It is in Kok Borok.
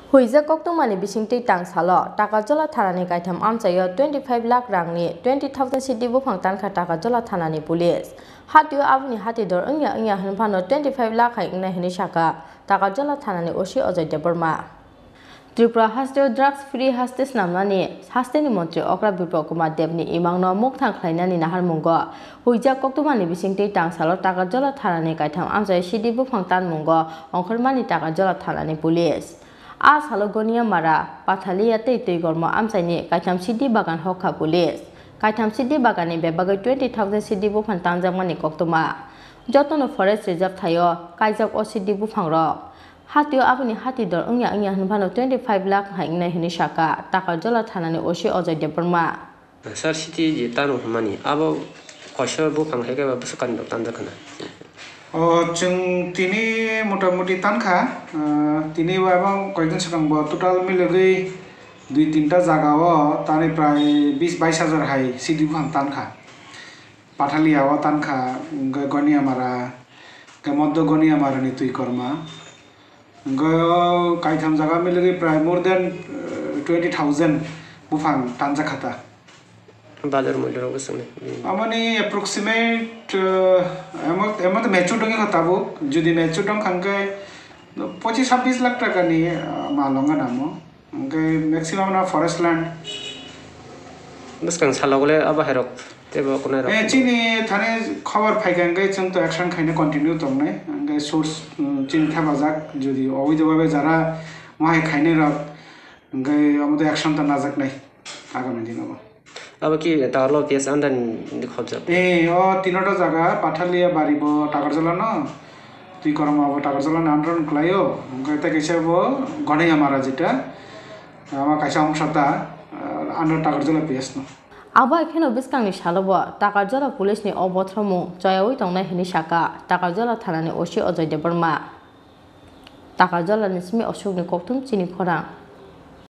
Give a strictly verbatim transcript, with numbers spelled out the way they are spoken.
Huijak koktwmani bisingtwi tang salo Takarjala thanani kaitham amchaio twenty five lakh rangni twenty thousand C D buphang tankha Takarjala thanani police. Hatio aboni hati dor wngya wngya hwnphano twenty five lakh hai wngnai hwnwi sakha Takarjala thanani O C Ajay Debbarma. Tripura hasteo drugs free haste snamnani hasteni montri okra Biplab Kumar Debni imangno mukthang khlainani naharmungo huijak koktwmani bisingtwi tang salo Takarjala thanani kaitham amchai C D buphang tanmungo ongkhormani Takarjala thanani police. A salo Goniamara, Pathalia tei Twigormo amchaini kaitham C D bagan hokha police. Kaitham C D baganni bebagwi twenty thousand C D buphang tanjakmani koktwma. Jotono forest reserve thaio kaijak o C D buphangrok. Hatio aboni hati dor wngya wngya hwnphano twenty five lakh hai wngnai hwnwi sakha Takarjala thanani O C Ajay Debbarma. Sir, C D je tano hwnmani, abo koiso buphang hai khe ba bwswk kani rok tanjak khna? O, chwng tini motamuti tankha, ah, tini bo abo koikdin swkang bo total milogwi dui tinta jaga o tani prai bis bais hajar hai C D buphang tankha. Pathalia o tankha, hwnkhe Goniamara, hwnkhe Moddo Goniamara ni twi korma. Hwnkhe o kaitham jaga milogwi prai more than, eh, twenty thousand buphang tanjak kha ta. Bazar mulya rok bwswk ni? Amoni approximate, eh, emo, emo to mature dongwi kha tabuk. Jodi mature dong kha hwnkhe pochis sabbish lakh taka ni, eh, mal wngnai amo. Hwnkhe maximum no forest land. Bwskang salo le abo hai rok teibo kunai rok. Eh, chini thani khobor phaikha hwnkhe chwng to action khaina continue tongnai. Hwnkhe source, mm, chini thepajak jodi obaido babe jara mohai khainai rok hwnkhe omo to action to najaknai agami dino bo. Abo ki Takarjala P S under ni khobjak? Eh, o tinoto jaga Pathalia bari bo Takarjala no. Twi korma bo Takarjala ni under ni kwlaio. Hwnkhe tei kaisa bo Gonaiamara jeta. Ama kaisa ongsa ta, ah, under Takarjala P S no. Abo hai kheno bwskangni salo bo Takarjala police ni o bothormung choyaui tongnai hwnwi sakha Takarjala thanani O C Ajay Debbarma. Takarjala ni simi Ashok ni kokthum chini khorang.